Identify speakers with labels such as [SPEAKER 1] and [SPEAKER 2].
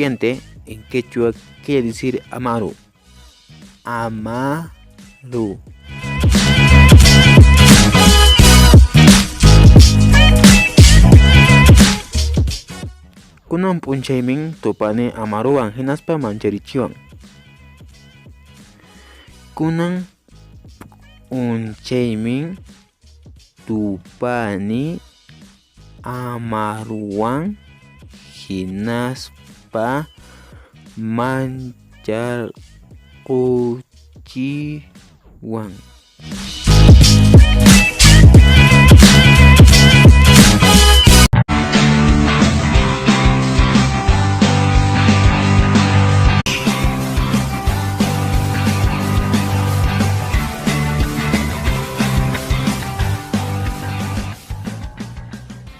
[SPEAKER 1] Serpiente en quechua quiere decir Amaru. Amaru. Kunan p'unchaymin tupani Amaruwan hinaspa mancharichiwan. Kunan p'unchaymin tupani Amaruwan hinaspa mancharquchiwan.